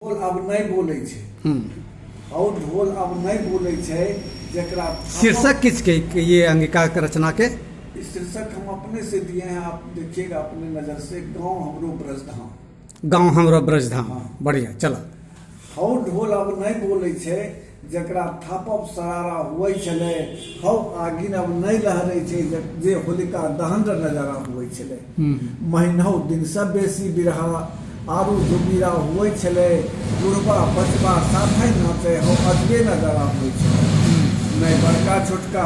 ढोल आब नहि बोलै छै। हौ ढोल आब नहि बोलै छै जकरा शीर्षक किसके ये अंगिका के रचना के? शीर्षक हम अपने से दिए हैं, आप देखिएगा अपने नजर से। गांव हमरो ब्रजधाम। गांव हमरो ब्रजधाम। हाँ। बढ़िया, चलो। हौ ढोल आब नहि बोलै छै जकरा थापब सरारा हुए छलै। हौ आगिन अब नहि लहरै छै जे होलिका दहन र नजारा हुए छलै। महीनौ दिनसँ बेसी बिरहा आरू जोगीरा हुए छलै। बुढ़बा बचबा साथे नाचै, हौ अजबे नजारा हुए छलै। नहि बड़का छोटका,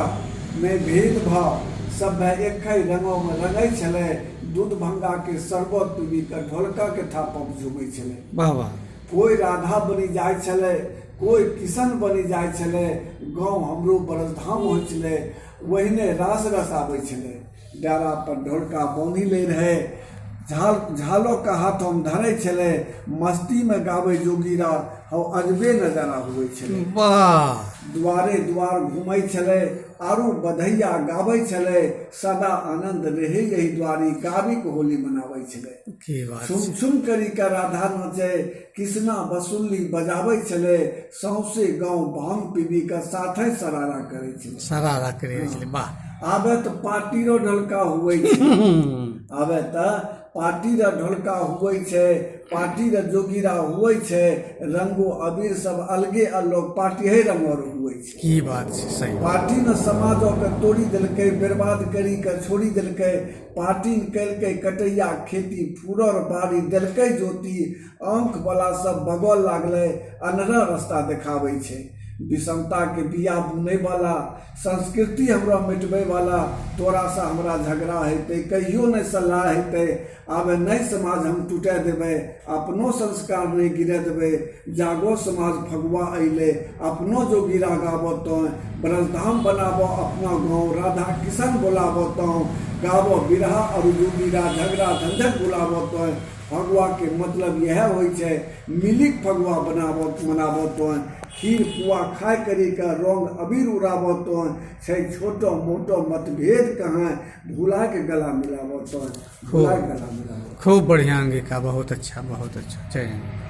नहि भेदभाव, सब भाय एकै रंगोमे रंगै छलै। दूध भंगा के शरबत पीबी कऽ ढोलका के थापब झूमै छलै। वाह वाह। कोइ राधा बनि जाइ छलै, कोइ किशन बनि जाइ छलै। गाँव हमरो बरजधाम होइ छलै, ओहिने रास रस आबै छलै। डारा पर ढोलका बान्हि लै रहै, झाल झालोके हाथोमे धरै छलै। मस्तीमे गाबै जोगीरा, हौ अजबे नजारा हुए छलै। वाह। दुआरे दुआर घूमै छलै आरू बधैया गाबै छलै। सदा आनंद रहे यही द्वारी, गाबी के होली मनाबै छलै। की बात। छुम छुम करी के राधा नाचे, कृष्णा बसुल्ली बजाबै छलै। सौंसे गाँव भांग पीबी के साथे सरारा करै छलै। सरारा करै छलै, वाह। आबे तऽ पार्टी रो ढोलका हुए छै। आबे तऽ पार्टी रो ढोलका हुए छै, पार्टी रो जोगीरा हुए छै। रंगो अबीर सब अलगे अलग, पार्टी है रंगो हुए छै। की बात छै, सही। पार्टी ने समाजो के तोड़ी देलकै, बर्बाद करी के छोड़ी देलकै। पार्टी केलकै कटैया खेती, फूरर बाड़ी देलकै ज्योति। आँख वाला सब बगल लागलै, अन्हरा रास्ता देखाबै छै। विषमता के बिया बुनै वाला, संस्कृति हमरा मिटबै वाला, तोरा से हमरा झगड़ा हेतै, कहियो नहि सलाह हेतै। आबे नहि समाज हम टूटे देबै, अपनो संस्कार नहि गिरे देबै। जागो समाज, फगुआ अइलै, अपनो जोगीरा गाबो तो। ब्रजधाम बनाबो अपना गाँव, राधा किशन बोलाबो तो। गाबो बिरहा और जोगीरा, झगड़ा झंझट बुलाबो तो। फगुआ के मतलब यह होइ छै, मिलिक फगुआ बनाबो मनाबो तो। खीर पुआ खाय करी के रंग अबीर उड़ाबो तो। छै छोटो मोटो मतभेद कहाँ, भुला के गला मिलाबो तो, भुला के गला मिलाबो। खूब बढ़िया अंगिका, बहुत अच्छा, बहुत अच्छा। जय हिंद।